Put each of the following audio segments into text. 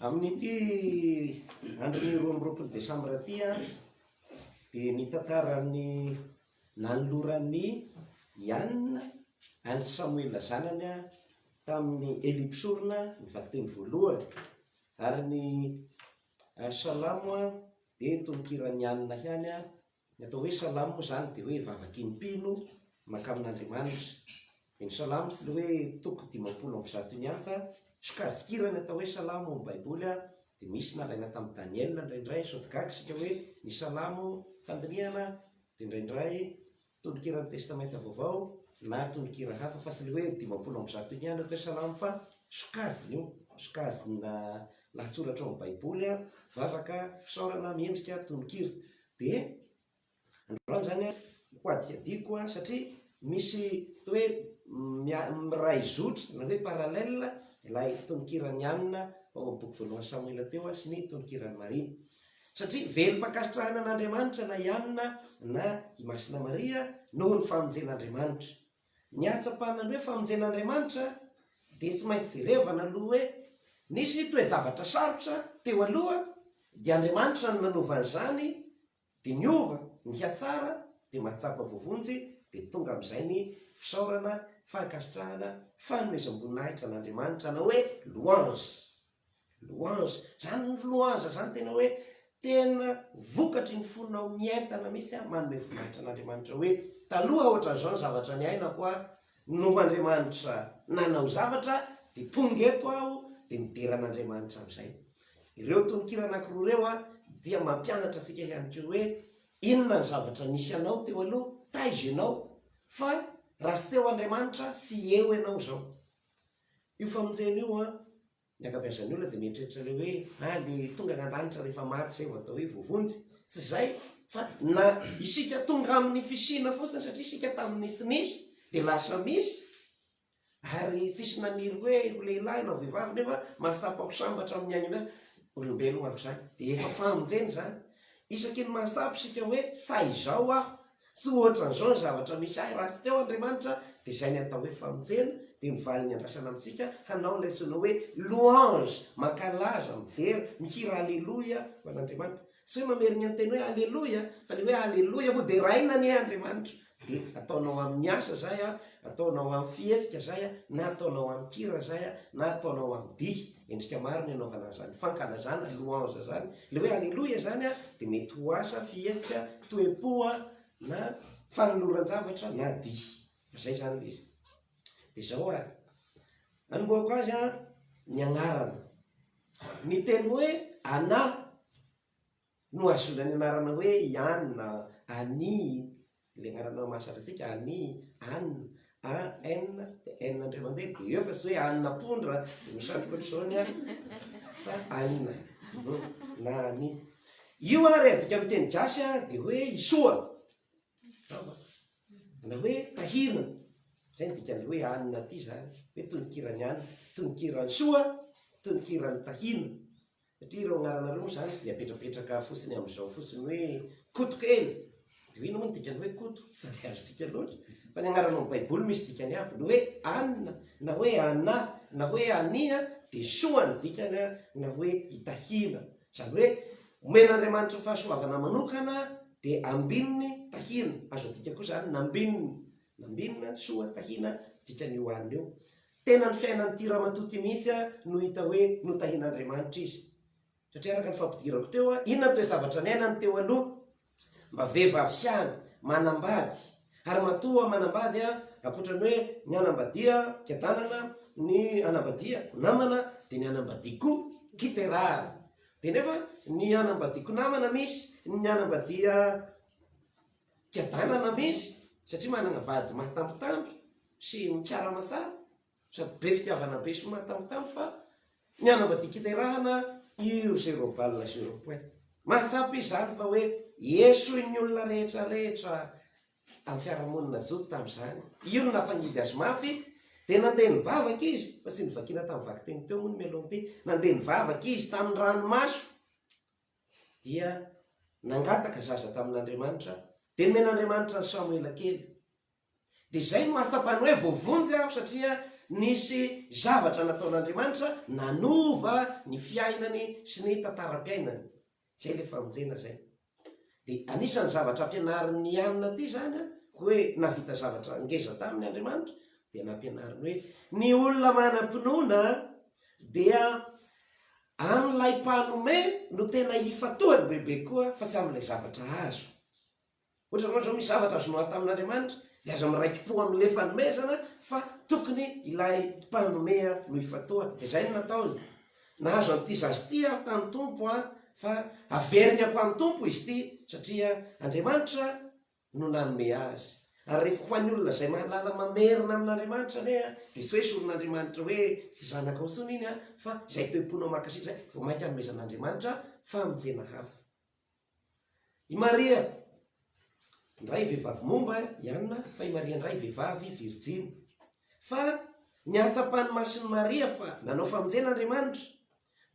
Amin'ity andron'ny 22 desambra ity dia ny tantaran'ny nanoloran'i Ian an'i Samoela zanany tamin'i Elia mpisorona ny vakiteny voalohany ary ny Salamo dia ny tononkiran'i Anna ihany. Ny atao hoe Salamo moa izany dia hoe vavaky ny mpino mankamin'Andriamanitra. Dia ny Salamo tsy ilay hoe toko 150 iny ihany fa sokajin-kira ny atao hoe Salamo ao amin'ny Baiboly dia misy nalaina tamin'i Daniela indraindray, sao dia gaga isika hoe ny Salamo fandinihana dia indraindray Tononkiran'ny Testamenta Vaovao na tononkira hafa fa tsy ilay hoe 150 iny ihany atao hoe salamo fa sokajiny io, sokajina lahatsoratra ao amin'ny Baiboly, vavaka, fisaorana, miendrika tononkira. Dia androany izany ho adikadiko satria misy atao hoe miray zotra na hoe parallèle ilay tononkiran'i Anna ao amin'ny boky voalohan'i Samoela teo sy ny tononkiran'i Maria. Satria velom-pankasitrahana an'Andriamanitra na i Anna na i Masina Maria noho ny famonjen'Andriamanitra. Ny hahatsapana ny hoe famonjen'Andriamanitra dia tsy maintsy jerevana aloha hoe nisy toe-javatra sarotra teo aloha dia Andriamanitra no nanova an'izany dia niova, nihatsara dia mahatsapa voavonjy dia tonga amin'izay ny fisaorana, fankasitrahana, fanomezam-boninahitra an'Andriamanitra na hoe louange. Louange. Zany louange zany tena hoe tena vokatry ny fonao mientana mihitsy an, manome voninahitra an'Andriamanitra hoe taloha ohatran'izao ny zavatra niainako an, noho Andriamanitra nanao zavatra dia tonga eto aho dia midera an'Andriamanitra amin'izay. Ireo tononkira anankiroa ireo an dia mampianatra antsika ihany koa hoe inona ny zavatra nisy anao teo aloha, taiza ianao fa raha tsy teo Andriamanitra tsy eo ianao izao. Io famonjena io an, Ny ankabeazan'ny olona dia mieritreritra ilay hoe ah le tonga any an-danitra rehefa maty izay vao atao hoe voavonjy. Tsy izay fa na isika tonga amin'ny fisiana fotsiny satria isika tamin'ny tsy nisy dia lasa misy ary tsisy naniry hoe ho lehilahy na ho vehivavy nefa mahatsapa ho sambatra amin'ny aina olombelona aho izany dia efa famonjena izany. Isaky ny mahatsapa isika hoe sa izao aho Tsy ohatran'izao ny zavatra misy ahy raha tsy teo Andriamanitra dia izay ny atao hoe famonjena dia ny valiny andrasana amintsika hanao ilay antsoina hoe louange, mankalaza, midera, mihira aleloia ho an'Andriamanitra. Tsy hoe mamerina ny teny hoe aleloia fa ilay hoe aleloia ho deraina anie Andriamanitra dia ataonao amin'ny asa izay an, ataonao amin'ny fihetsika izay an, na ataonao amin-kira izay an, na ataonao amin'ny dihy. Endrika maro ny anaovana an'izany fankalazana, louange, izany. Ilay hoe aleloia izany dia mety ho asa, fihetsika, toe-po na fanoloran-javatra na dihy. Izay izany ilay izy. Dia izao ary, anombohako azy ny anarana. Ny teny hoe Ana no ahazoana ny anarana hoe i Anna, Annie, ilay anarana mahazatra antsika, Annie, Anne, A N dia N indray mandeha dia eo fa tsy hoe Anna Pondra dia misatroka ohatr'izao ny ahy fa Anna na Annie. Io ary adika amin'ny teny gasy dia hoe isoa na hoe tahina, izay ny dikan'ilay hoe Anna ity izany, hoe tononkiran'i Anna, tononkiran'i Soa, tononkiran'i Tahina. Satria ireo anarana ireo moa izany tsy dia apetrapetraka fotsiny amin'izao fotsiny hoe Koto kely. Dia inona moa ny dikan'ny hoe Koto? Tsy dia azontsika loatra. Fa ny anarana ao amin'ny Baiboly misy dikany aby. Ny hoe Anna, na hoe Anà, na hoe Ania dia soa ny dikany na hoe itahiana. Izany hoe omen'Andriamanitra fahasoavana manokana dia ambininy, tahiana. Azo adika koa izany nambinina. Nambinina, soa, tahiana, dikan'io Anna io. Tena ny fiainan'ity ramatoa ity mihitsy no hita hoe notahian'Andriamanitra izy. Satria araka ny fampidirako teo, inona ny toe-javatra niainany teo aloha? Mba vehivavy ihany, manambady. Ary matoa manambady, ankoatra ny hoe ny hanambadia fiadanana, ny hanambadia namana, dia ny hanambadia koa kiterahana. Dia nefa ny hanambadiako namana misy, ny hanambadia fiadanana misy, satria manana vady mahatambitamby, sy mikarama tsara sady be fitiavana be sy mahatambitamby fa ny hanambadian-kiterahana io zero balle zero point. Mahatsapa izy izany fa hoe esoin'ny olona rehetra rehetra amin'ny fiarahamonina zoto tamin'izany. Io no nampangidy azy mafy dia nandeha nivavaka izy fa tsy novakiana tamin'ny vakiteny teo moa ny mialoha an'ity, nandeha nivavaka izy tamin'ny ranomaso dia nangataka zaza tamin'Andriamanitra dia nomen'Andriamanitra an'i Samoela kely. Dia izay no ahatsapany hoe voavonjy aho satria Nisy zavatra nataon'Andriamanitra nanova ny fiainany sy ny tantaram-piainany. Izay ilay famonjena izay. Dia anisan'ny zavatra ampianarin'i Anna ity izany an, hoe nahavita zavatra ngeza taminy Andriamanitra, dia nampianariny hoe ny olona manam-pinoana dia amin'ilay mpanome no tena ifantohany bebe koa fa tsy amin'ilay zavatra azo. Ohatra ianao izao misy zavatra azonao atao amin'Andriamanitra dia aza miraiki-po amin'ilay fanomezana fa tokony ilay mpanome no ifantohana. Dia izay no nataony. Nahazo an'ity zaza ity aho tamin'ny Tompo an, fa averiny ako amin'ny Tompo izy ity satria Andriamanitra no nanome azy. Ary rehefa ho an'ny olona izay mahalala mamerina amin'Andriamanitra anie an, dia tsy hoe esorin'Andriamanitra hoe tsy zanakao intsony iny an, fa izay toe-ponao mankasitraka izay vao mainka anomezan'Andriamanitra famonjena hafa. I Maria indray vehivavy momba i Anna fa i Maria indray vehivavy virijiny. Fa ny hahatsapan'i Masin'i Maria fa nanao famonjena Andriamanitra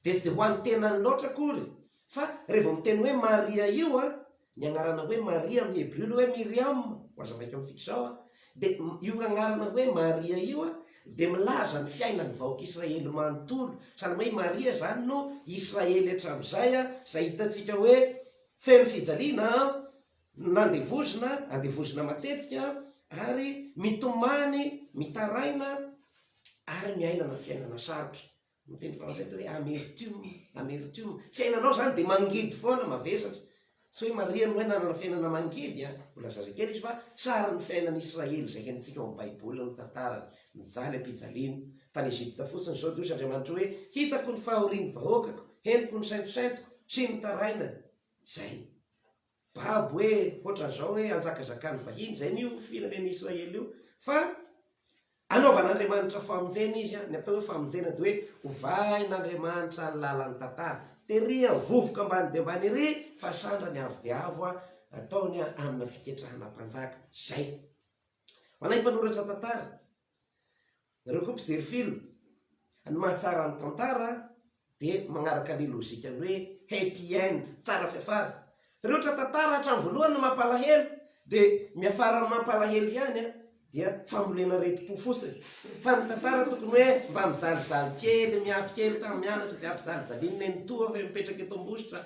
dia tsy dia ho an'ny tenany loatra akory fa revô miteny hoe Maria io an, ny agnarana hoe Maria amin'ny Hebreo ilay hoe Miriam, ho azavaiko amintsika izao an, dia io agnarana hoe Maria io an dia milaza ny fiainan'ny vahoaka Israely manontolo, sahala hoe i Maria izany no Israely hatramin'izay, izay hitantsika hoe feno fijaliana, nandevozina, andevozina matetika, ary mitomany, mitaraina, ary miainana fiainana sarotra. Amin'ny teny frantsay atao hoe amertume, amertume. Fiainanao izany dia mangidy foana, mavesatra. Tsy hoe Maria no hoe nanana fiainana mangidy an, mbola zazakely izy fa sarin'ny fiainan'i Israely izay henontsika ao amin'ny Baiboly ny tantarany, nijaly am-pijaliana. Tany Egypta fotsiny izao dia hoy Andriamanitra hoe, Hitako ny fahorian'ny vahoakako, henoko ny sentosentoko sy ny tarainany. Izay. Babo hoe hoatran'izao hoe anjakazakan'ny vahiny, izay anie io firenena Israely io. Fa Anaovan'Andriamanitra famonjena izy an, ny atao hoe famonjena dia hoe ovain'Andriamanitra ny lalan'ny tantara. Tery an, vovoka ambany dia ambany ery fa sandrany avo dia avo an, ataony an amina fiketrahana mpanjaka. Zay. Ho anay mpanoratra tantara, nareo koa mpijery film, ny mahatsara ny tantara dia magnaraka le logique-ny hoe happy end, tsara fiafara. Fa raha ohatra tantara hatramin'ny voalohany no mampalahelo dia miafara amin'ny mampalahelo ihany an, dia fambolena aretim-po fotsiny. Fa ny tantara tokony hoe mba mijalijaly kely, miafy kely tamin'ny mianatra dia ampijalijalian'ny nenitoa fa mipetraka eto Ambositra.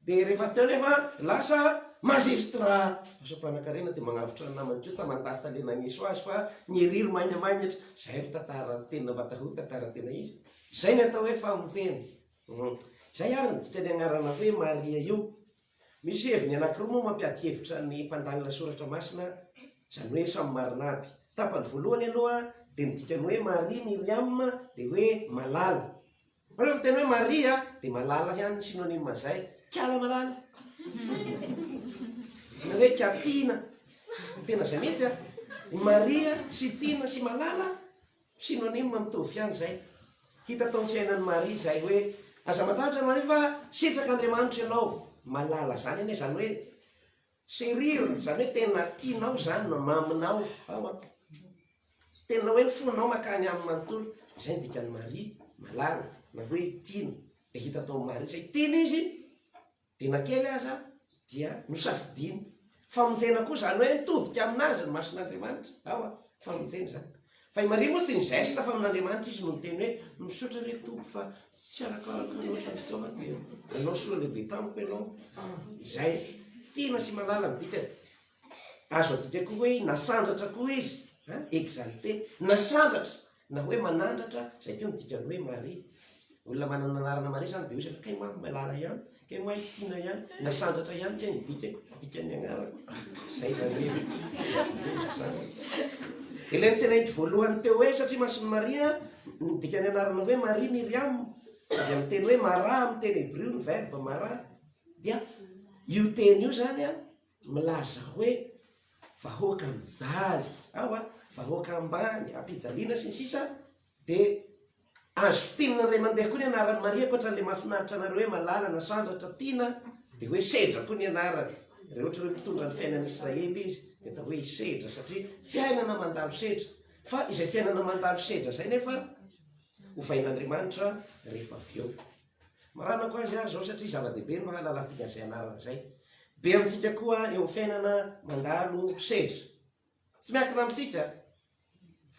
Dia rehefa teo nefa lasa magistrat, lasa mpanankarena dia magnavotra ny namany koa, sa mandasta le nagneso azy fa ny heriry mainamainatra. Zay ry tantara tena mba atao hoe tantara tena izy. Izay ny atao hoe famonjena. Izay ary ny dikan'ny anarana hoe Maria io. Misy heviny anankiroa moa mampiady hevitra ny mpandalina soratra masina, izany hoe samy marina aby. Tapany voalohany aloha dia ny dikan'ny hoe Maria, Myriam, dia hoe malala. Fa rehefa miteny hoe Maria dia malala ihany ny synonyme an'izay. Kiala malala. Na hoe kiatiana. Tena izay mihitsy an. I Maria sy Tiana sy Malala Synonyme mitovy ihany izay. Hita tao amin'ny fiainan'i Maria izay hoe, Aza matahotra ry Maria fa sitrak'Andriamanitra ianao. Malala izany anie, izany hoe chérir, izany hoe tena tianao izany, maminao. Ao an. Tena hoe ny fonao mankany aminy manontolo. Izay ny dikan'i Maria, malala, na hoe tiana. Dia hita tao amin'i Maria izay. Tiana izy. Dia na kely aza dia nosafidiany. Famonjena koa izany hoe nitodika aminazy ny mason'Andriamanitra. Ao a, famonjena izany. Fa i Maria moa tsy ni-geste fa amin'Andriamanitra izy no niteny hoe misaotra re Tompo fa tsy arakaraka loatra an'izao fa dia nanao soa lehibe tamiko ianao. Izay. Tiana sy malala ny dikany. Azo adika koa hoe nasandratra koa izy, exalté. Nasandratra na hoe manandratra, izay koa ny dikan'ny hoe Maria. Olona manana anarana Maria izany dia hoy izy, kay moa malala ihany, kay moa tiana ihany, nasandratra ihany kay ny dikako, dikan'ny anarako. Izay izany hoe izany. Ilay noteneniniko voalohany teo hoe satria Masin'i Maria, ny dikan'ny anarana hoe Maria, Myriam, avy amin'ny teny hoe Mara amin'ny teny hebreo ny verbe Mara, dia io teny io izany an, Milaza hoe vahoaka mijaly ao a, vahoaka ambany, ampijaliana sy ny sisa dia azo fintinina indray mandeha koa ny anaran'i Maria ankoatran'ilay mahafinaritra anareo hoe malala na sandratra tiana dia hoe sedra koa ny anarany. Raha ohatra hoe mitondra ny fiainan'i Israely izy dia atao hoe hisedra satria fiainana mandalo sedra. Fa izay fiainana mandalo sedra izay nefa hovain'Andriamanitra rehefa avy eo. Maranako azy ary izao satria zava-dehibe ny mahalalantsika an'izay anarana izay. Be amintsika koa eo amin'ny fiainana mandalo sedra. Tsy miankina amintsika.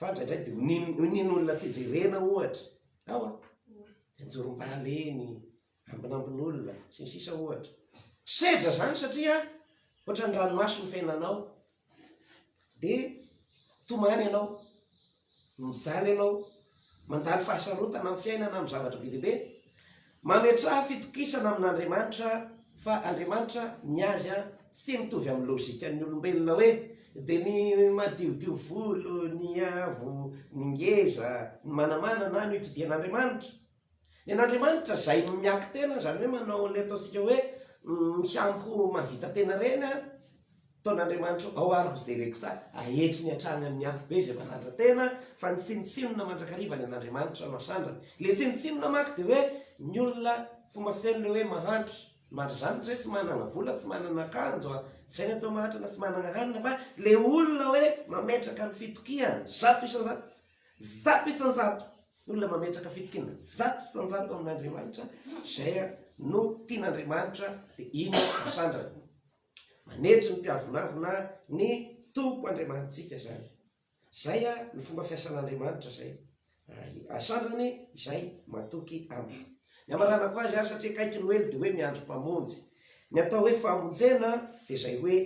Fa indraindray dia onian'olona tsy jerena ohatra. Ao an! Dia anjorom-bahaleny, ambinambin'olona, sy ny sisa ohatra. Sedra izany satria ohatran'ny ranomaso ny fiainanao. Dia tomany ianao, mijaly ianao, mandalo fahasarotana amin'ny fiainana amin'ny zavatra be dia be. Mametraha fitokisana amin'Andriamanitra fa Andriamanitra ny azy an tsy mitovy amin'ny logikan'ny olombelona hoe dia ny madiodio volo, ny avo, ny ngeza, ny manamanana no itodian'Andriamanitra. Ny an'Andriamanitra izay miaky tena izany hoe manao ilay ataontsika hoe mihambo ho mahavita tena ireny an, Ataon'Andriamanitra ao ary ho jereko tsara, ahetriny hatrany amin'ny afobe izay manandra-tena, fa ny tsinontsinona mandrakariva ny an'Andriamanitra no asandrany. Ilay tsinontsinona manko dia hoe ny olona, fomba fiteny ilay hoe mahantra, mahantra izany tsy hoe tsy manana vola, tsy manana akanjo, tsy izay ny atao mahantra na tsy manana hanina fa ilay olona hoe mametraka ny fitokiany 100%, 100%, ny olona mametraka fitokiana 100% amin'Andriamanitra, izay no tian'Andriamanitra dia iny asandrany. Manetry ny mpiavonavona ny Tompo Andriamanitsika izany. Izay ny fomba fiasan'Andriamanitra izay. Asandrany izay matoky Aminy. Ny hamaranako azy ary satria akaiky Noely dia hoe miandry Mpamonjy. Ny atao hoe famonjena dia izay hoe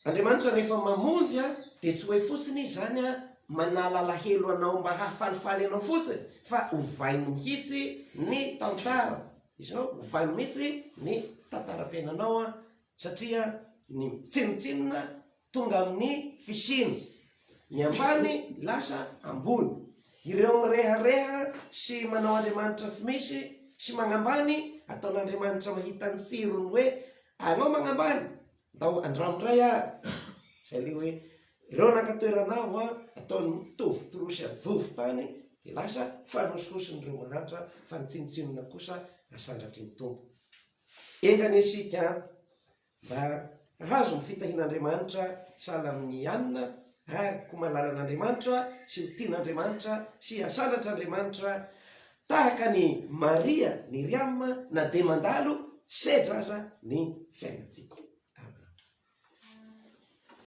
Andriamanitra rehefa mamonjy dia tsy hoe fotsiny Izy izany manala alahelo anao mba hahafalifaly anao fotsiny fa ovainy mihitsy ny tantara. Izao, ovay mihitsy ny tantaram-piainanao an, satria ny tsinontsinona tonga amin'ny fisiana, ny ambany lasa ambony. Ireo mirehareha sy manao Andriamanitra tsy misy sy magnambany, ataon'Andriamanitra mahita ny tsirony hoe anao magnambany, Ndao andramo indray ary. Izay le hoe ireo naka toerana avo an, ataony mitovy torosy amin'ny vovo-tany dia lasa fanosihosiny ireo mahantra fa ny tsinontsinona kosa asandratry ny Tompo. Enga anie isika mba hahazo ny fitahian'Andriamanitra sahala amin'i Anna ary ho malalan'Andriamanitra sy ho tian'Andriamanitra sy hasandratr'Andriamanitra tahaka an'i Maria, Miriam, na dia mandalo sedra aza ny fiainantsika.